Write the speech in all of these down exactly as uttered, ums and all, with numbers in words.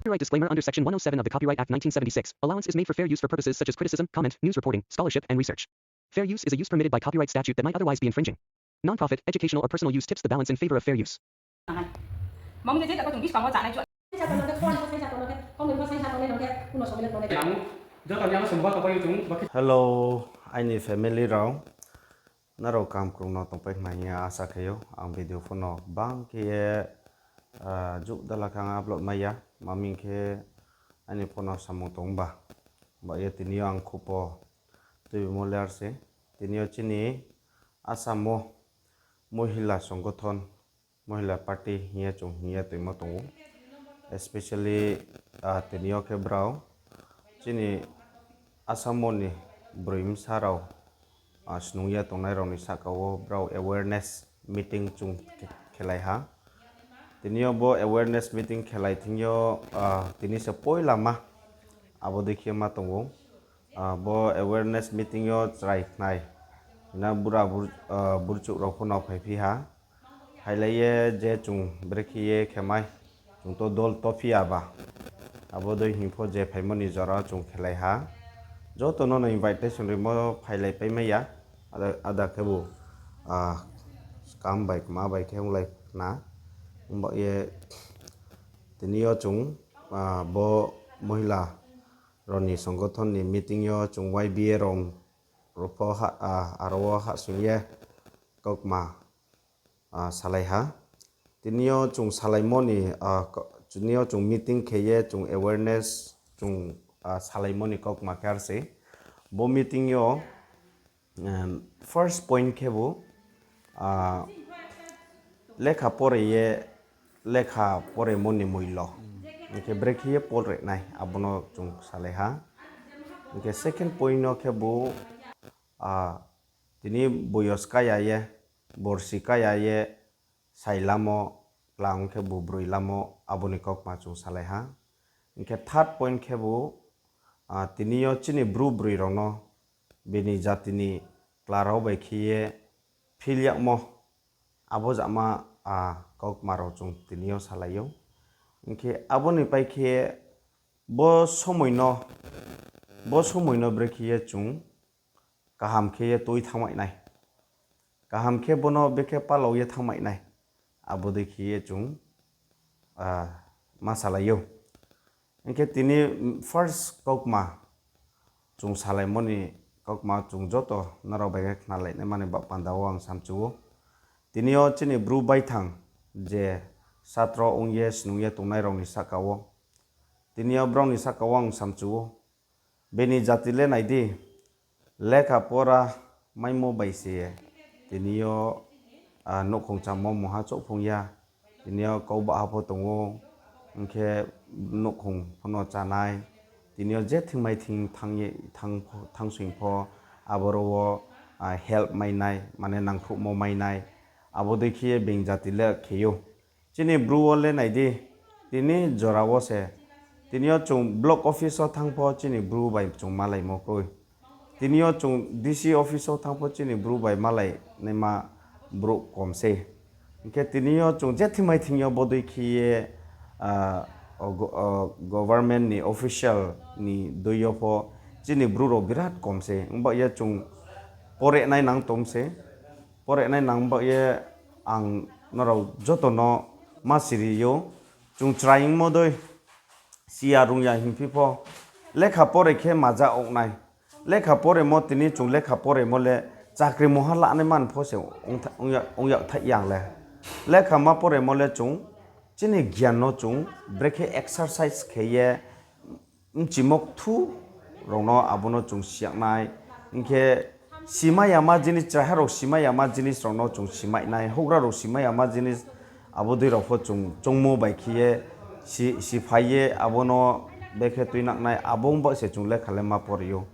Copyright disclaimer. Under Section one oh seven of the Copyright Act nineteen seventy-six, allowance is made for fair use for purposes such as criticism, comment, news reporting, scholarship, and research. Fair use is a use permitted by copyright statute that might otherwise be infringing. Non-profit, educational, or personal use tips the balance in favor of fair use. Hello, aini family rao. Nrao kaham krung no tongpai khna hing ye asa khe ou. Ang video pho no bang khe ye, ah, juh dala khe ang upload mai ya. Maming khe aini pho no samung tong ba. Ba ye tini yo ang khupo tuibimo le ar se. Tini yo chini Assam wo mohila songgothon, mohila party hing ye chung hing ye toimo tong ou. Especially, ah, tini yo khe brao chini Assam wo ni broi bsa rao, ah, snung ye tongnai rao ni sahka wo brao awareness meeting chung khe-, khelai ha. Tini yo bo awareness meeting khelai thing yo, ah, tini se poila ma abo dei khe ma tong ou. Ah, bo awareness meeting yo chrai khnai na bura bur-, ah, burchouh rao pho no phaiphi ha. Phailai ye je chung brekhe ye khe mai, chung to dol tophi ya ba. Abo dei hing pho je phaimo ni jora chung khelai ha. Joto no no invitation rimo phailai pai mai ya. Ada, ada khebu, ah, skam bai kma bai khe onglai khna. Ongba ye tini yo chung, ah, bo mohila rao ni songgothon ni meeting yo chung Y B A rao rao pho ha, ah, aro wo hahsoing ye kaukma, ah, salai ha. Tini yo chung salaimo ni, ah, ko-, tini yo chung meeting khe ye chung awareness chung, ah, salaimo ni kaukma khe ar se. Bo meeting yo, em, first point khebu, ah, lekha pore ye, lekha poremo ni moilo. Hing khe brekhe ye pore nai, abo no chung salai ha. Hing khe second point no khebu, ah, tini boyos kaya ye, borsi kaya ye, sai lamo, klang khebu broi lamo, abo ni kaukma chung salai ha. Hing khe third point khebu, ah, tini yo chini bru broi rao no, bini jati ni kla rao bai khe ye phil yagmo, abo jama, ah, kaukma rao chung tini yo salai ou. Hing khe abo ni pai khe bo somoi no, bo somoi no brekhe ye chung kaham khe ye tui thanngmai nai. Kaham khe bo no bekhe palao ye thanngmai nai. Abo dei khe ye chung, ah, ma salai ou. Hing khe tini first kaukma chung salaimo ni kaukma chung joto nrao bai khe khnalai naima ni baoh panda wo ang samchu ou. Tini yo chini bru baithang je satro ong ye snung ye tongnai rao ni sahka wo, tini yo brao ni sahka wo ang samchu ou. Bini jati le nai di, lekha pora maimo bai se tini yo, ah, nouhkhong chámo mungha chouhphung ya, tini yo kau baha pho tong ou, hing khe nouhkhong pho no chá nai, tini yo je thingmai thing thanng ye, thanng pho, thanngsoing pho, aboro wo, ah, help mai nai, mane nangkhruhmo mai nai, abo dei khe ye being jati le khe ou. Chini bru wo le nai di, tini jora wo se, tini yo chung block office wo thanng pho chini bru bai chung malaimo kroi. Tini yo chung D C office wo thanng pho chini bru bai malai naima brouh kom sei. Hing khe tini yo chung je thingmai thing yo bodei khe ye, ah, o go-, o government ni official ni dei yo pho chini bru rao birat kom sei. Ongba ye chung pore nai nang tong se. Pore nai nang ba ye ang nrao joto no ma siri ou. Chung chrai ongmo dei siya rung ya hingphi pho lekha pore khe maja ong nai. Lekha poremo tini chung lekha poremo le chakri mungha lanai man pho se ong tha-, ong ya, ong ya thai yang le. Lekha ma poremo le chung chini gyan no chung brekhe exercise khe ye, bchimo kthu rao no abo no chung siyag nai. Hing khe simai yama jinis, chraiha rao simai yama jinis rao no chung simai nai, houhgra rao simai yama jinis, abo dei rao pho chung choungmo bai khe ye, si, siphai ye abo no bekhe tuinang nai, abo ong ba se chung lekha le ma pore ou.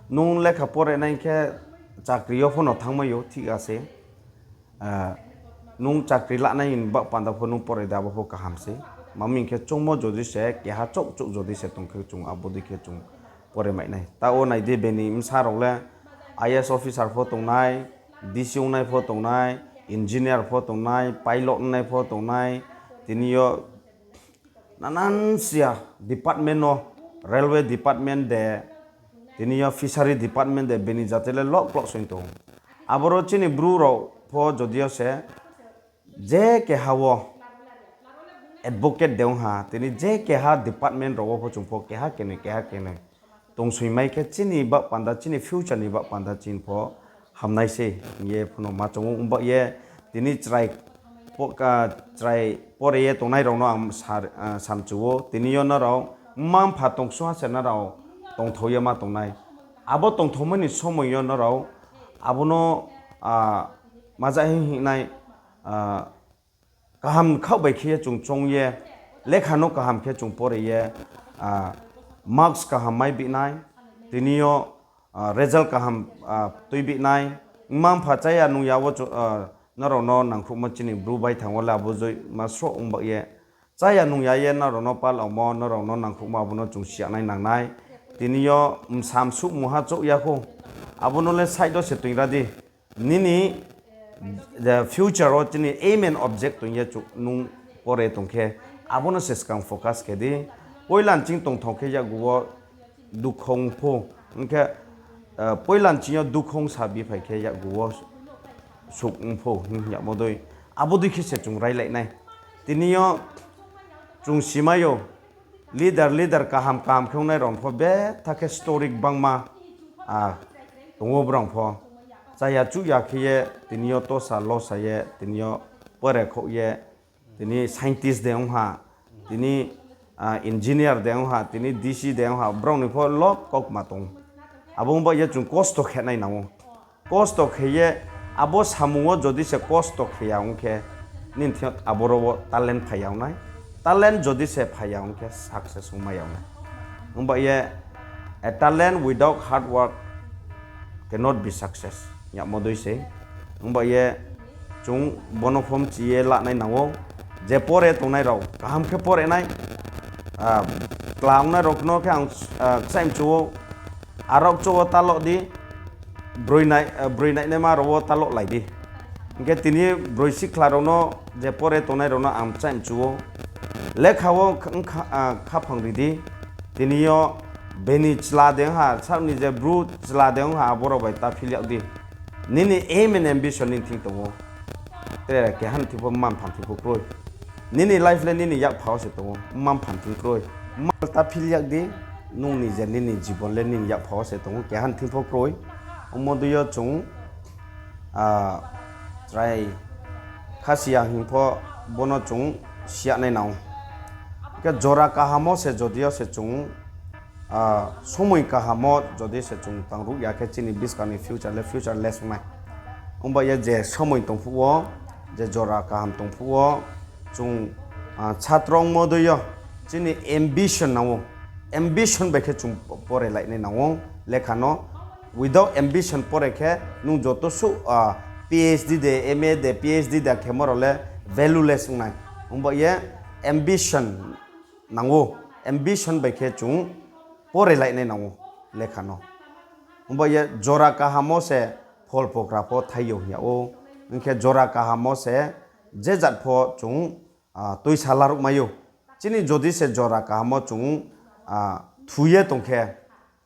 Nung lekha pore nai hing khe chakri yo pho no thanngmai ou, thik ase. Ah, nung chakri lanai ni ba panda pho nung pore de abo pho kaham se. Mami hing khe choungmo jodi se, keha chouh chouh jodi se tong khe chung abo dei khe chung pore mai nai. Taoh wo nai di bini bsa rao le I A S officer pho tongnai, D C ongnai pho tongnai, engineer pho tongnai, pilot ongnai pho tongnai, tini yo Nanan sia department no, railway department de, tini yo fishery department de, bini jati le lok klok soing tong. Aboro chini Bru rao pho jodi yo se je keha wo advocate de ong ha, tini je keha department rao wo pho chung pho keha kenoi, keha kenoi tongsoing mai khe chini bah panda, chini future ni bah panda chini pho hamnai se hing ye pho no ma chong ou. Ongba ye tini chrai po-, ah, chrai pore ye tongnai rao no ang sa-, ah, samchu ou. Tini yo nrao mma mpha tongsoha se nrao tongthao ye ma tongnai. Abo tongthaomo ni somoi yo nrao abo no, ah, maja hing hing nai, ah, kaham khaoh bai khe ye chung choung ye, lekha no kaham khe chung pore ye, ah, marks kaham mai bi nai, tini yo, ah, result kaham, ah, tui bi nai, mma mpha cháya nung ya wo chu-, ah, nrao no nangkhruhmo chini Bru baithang wo le abo joi ma sroh ong ba ye. Cháya nung ya ye nrao no palamo, nrao no nangkhruhmo abo no chung siya nai nang nai. Tini yo msa msuh mungha chouh ya khou. Abo no le side wo se toing ra di. Nini, the future wo chini aim and object tong ye chu nung pore tong khe, abo no se skang focus khe di. Poila nching tongthao khe yakgu wo dukhong pho, hing khe, eh, poila nching yo dukhong sa biphai khe yakgu wo suk ong pho hing yagmo dei. Abo dei khe se chung railai nai. Tini yo chung simai ou, leader, leader kaham kaham khe ongnai rao pho betha khe story gbangma, ah, tong ou brao pho. Cháya chuh ya khe ye tini yo tosa losa ye, tini yo pore khouh ye, tini scientist de ong ha, tini, ah, engineer de ong ha, tini D C de ong ha, brao ni pho lok kaukma tong. Abo ong ba ye chung kosto khe nai nang ou. Kosto khe ye, abo samung wo jodi se kosto khe ya ong khe, nini thing yo aboro wo talent phai ya ong nai. Talent jodi se phai ya ong khe, success ongmai ya ong nai. Ongba ye, a talent without hard work cannot be success. Yagmo dei se. Ongba ye, chung bo no pho mchi ye lanai nang ou. Je pore tongnai rao, kaham khe pore nai. Ah, kla ongnai rao no khe ang, ah, kchaih mchu ou. Arao kcho wo taloh di, broi nai-, eh, broi nainaima rao wo taloh lai di. Hing khe tini broi sikhla rao no, je pore tongnai rao no ang kchaih mchu ou. Lekha wo kha-, kha-, ah, khaphang ri di. Tini yo bini chla de ong ha, saoh ni je Bru chla de ong ha, abo rao bai ta phil yag di. Nini aim and ambition nini thing tong ou. Tre keha ni thing pho, mma mpha ni thing pho kroi. Nini life le nini yakpha wo se tong ou, mma mpha ni thing kroi. Mma ta phil yag di, nung ni je nini jibon le nini yakpha wo se tong ou, keha ni thing pho kroi. Omo dei yo chung, ah, chrai khasi ya hing pho bo no chung siya nai nang ou. Khe jora kaham wo se jodi yo se chung, ah, somoi kaham wo jodi se chung tang ruh ya khe chini buskang ni future le futureless ong nai. Ongba ye je somoi tong phuh wo, je jora kaham tong phuh wo, chung, ah, chhatro ongmo dei yo chini ambition nang ou. Ambition bai khe chung pore lai nai nang ou lekha no. Without ambition pore khe nung joto suh, ah, P H D de, M A de, P H D de khemo rao le valueless ong nai. Ongba ye ambition nang ou, ambition bai khe chung pore lai nai nang ou lekha no. Ongba ye jora kaham wo se phol pokra pho thai yo hing yag ou. Hing khe jora kaham wo se je jat pho chung, ah, tuisa laruh mai ou. Chini jodi se jora kaham wo chung, ah, thu ye tong khe,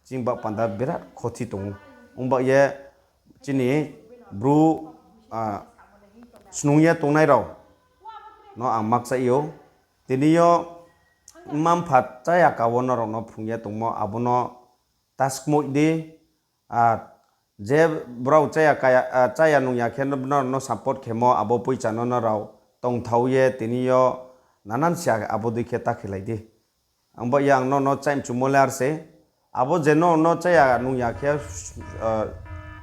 chini bah panda birat khothi tong ou. Ongba ye chini Bru, ah, snung ye tongnai rao no ang makchaih ou. Tini yo mma mpha cháya ka wo nrao no phrung ye tongmo, abo no ta skmoih di, ah, je brao cháya kaya, ah, cháya nung ya khe nrao no support khemo, abo poicha no nrao tongthao ye tini yo nanan sia abo dei khe ta khelai di. Ang ba ye ang nrao no chaih mchumo le ar se. Abo je nrao no cháya nung ya khe, ah,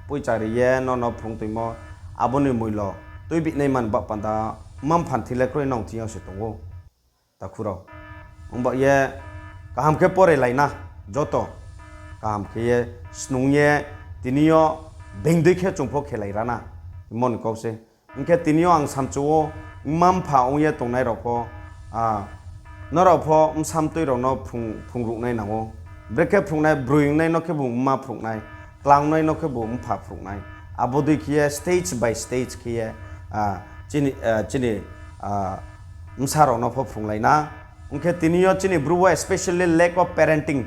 poicha ri ye nrao no phrung toimo, abo ni moilo tuibi nai man bah panda mma mpha ni thing le kroi, nrao ni thing yo se tong ou. Takhu rao. Ongba ye kaham khe pore lai na, joto. Kaham khe ye snung ye tini yo being dei khe chung pho khelai ra na. Hingmo ni kau se. Hing khe tini yo ang samchu ou, mma mpha ong ye tongnai rao pho, ah, nrao pho bsa mtoi rao no phrung, phrung ruh nai nang ou. Brekhe phrung nai, broi ong nai no khebu mma phrung nai, klang nai no khebu mpha phrung nai. Abo dei khe ye stage by stage khe ye, ah, chini, ah, chini, ah, bsa rao no pho phrunglai na. Ong khe tini yo chini Bru wo especially lack of parenting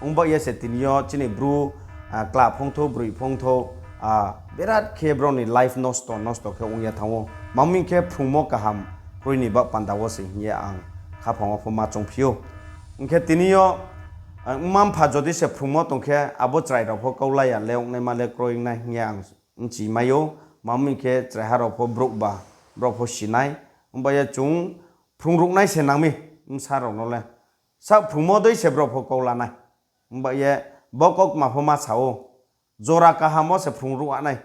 ong baoh ye se tini yo chini Bru, ah, kla phongthou, broi phongthou, ah, berat khe brao ni life nosto, nosto khe ong ye thanng ou. Mami khe phrungmo kaham kroi ni baoh panda wo se hing ye ang khaphang wo pho ma choungphi ou. Ong khe tini yo, ah, mma mpha jodi se phrungmo tong khe, abo chrai rao pho kaula ya le ongnaima le kroi nai hing ye ang bchi mai ou. Mami khe chraiha rao pho brouh ba, brao pho si nai. Ong baoh ye chung phrung ruhnai se nang mi, bsa rao no le. Sa phrungmo dei se brao pho kaula nai. Ong baoh ye bo kautma pho ma sa ou. Jora kaham wo se phrung ruh nai.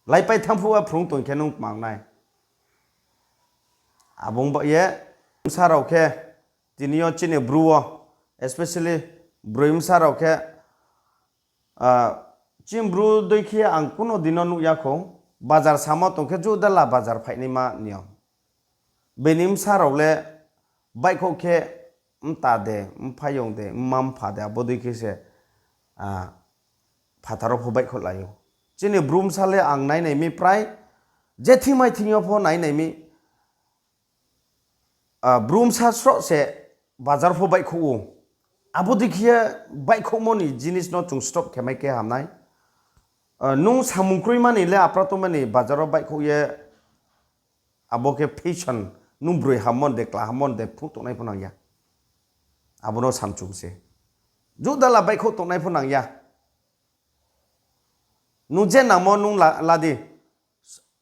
Laipai thanng phuh wo phrung tong khe nung kmang nai. Abo ong baoh ye bsa rao khe tini yo chini Bru wo, especially broi bsa rao khe, ah, chini Bru dei khe ang kuno din no nuh ya khou, bazar samo tong khe judala bazar phainaima niyom. Bini bsa rao le baihkhouh khe mta de, mphaiyong de, mma mpha de, abo dei khe se, ah, phathar wo pho baihkhouhlai ou. Chini Bru bsa le ang nainai mi prai, je thing mai thing yo pho nainai mi, ah, Bru bsa sroh se bazar pho baihkhouh ou. Abo dei khe ye baihkhouhmo ni jinis no chung stop khe mai khe ham nai. Ah, nung samung kroima ni le aprato mani bazar wo baihkhouh ye, abo khe fashion, nung broi hammo de, kla hammo de, phuh tongnai pho nang ya. Abo no samchung se. Judala baihkhouh tongnai pho nang ya. Nung je nangmo nung la, la di.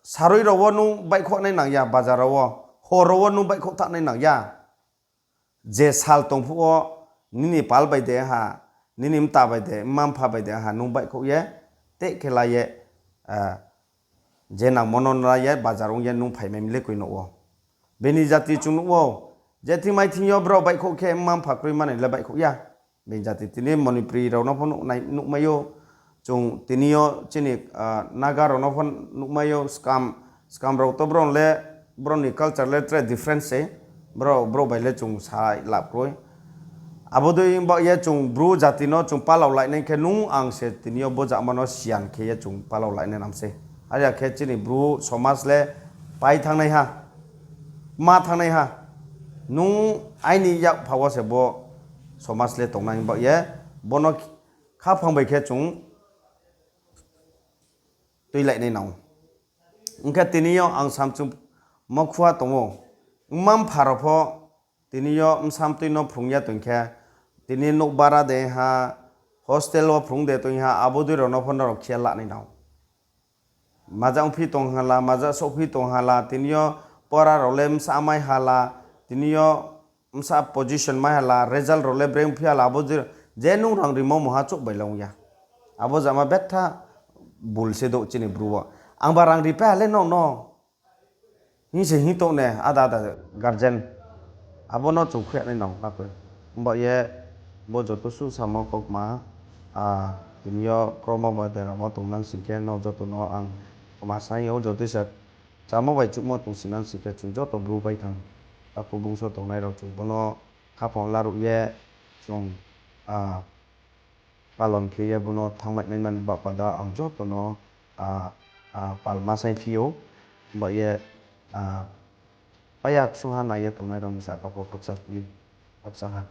Sarui rao wo nung baihkhouh nai nang ya, bazar rao wo. Hor rao wo nung baihkhouh thanng nai nang ya. Je sal tong phuh wo, nini pal bai de ha, nini mta bai de, mma mpha bai de ha, nung baihkhouh ye, tei khe la ye, ah, je nangmo no la ye, bazar ong ye nung phaimai mi le koi nuh ou. Bini jati chung nuh ou, je thing mai thing yo brao baihkhouh khe mma mpha kroi mani le baihkhouh ya. Bini jati tini Manipuri rao no pho nuh nai, nuhmai ou. Chung tini yo chini, ah, Naga rao no pho nuhmai ou, skam, skam rao to brao le, brao ni culture le tre different se, brao, brao bai le chung sai lap kroi. Abo dei baoh ye chung Bru jati no chung palaolainai khe nung ang se tini yo bo jama no siyan khe ye chung palaolainai nang se. Are ya khe chini Bru somaj le pai thanngnaiha, ma thanngnaiha. Nung aini yakpha wo se bo somaj le tongnai baoh ye, bo no khaphang bai khe chung tuilainai nang ou. Ong khe tini yo ang samchung mo khua tong ou. Mma mpha rao pho tini yo bsa mtoi no phrung ya tong khe, tini nouh bara de ha, hostel wo phrung de tong ha, abo dei rao no pho nrao khe lanai nang ou. Maja ongphi tong ha la, maja souhphi tong ha la, tini yo pora rao le bsa mai ha la, tini yo bsa position mai ha la, result rao le brengphi ha la, abo dei je nung rang rimo mungha chouh bai le ong ya. Abo jama betha bul se douh chini Bru wo. Angba rang ripai ha le nung no hing se hing tong ne, ada ada guardian. Abo no chung khuinai nang na koi. Himba ye bo joto suh samo kautma, ah, tini yo kromo bai de ramo tongnang sing khe no joto no ang kma sai ou, joto se chamo bai chuhmo tong sinang sing khe chung joto Bru bai thang. Takhu bungso tongnai rao chung bo no khaphang laruh ye chung, ah, palon khe ye bo no thanngmai naimani bahpanda ang joto no, ah, ah, palma saingphi ou. Himba ye, ah, paiya ksungha nai ye tongnai rao ni saka pho khakchang phi, khakchang ha.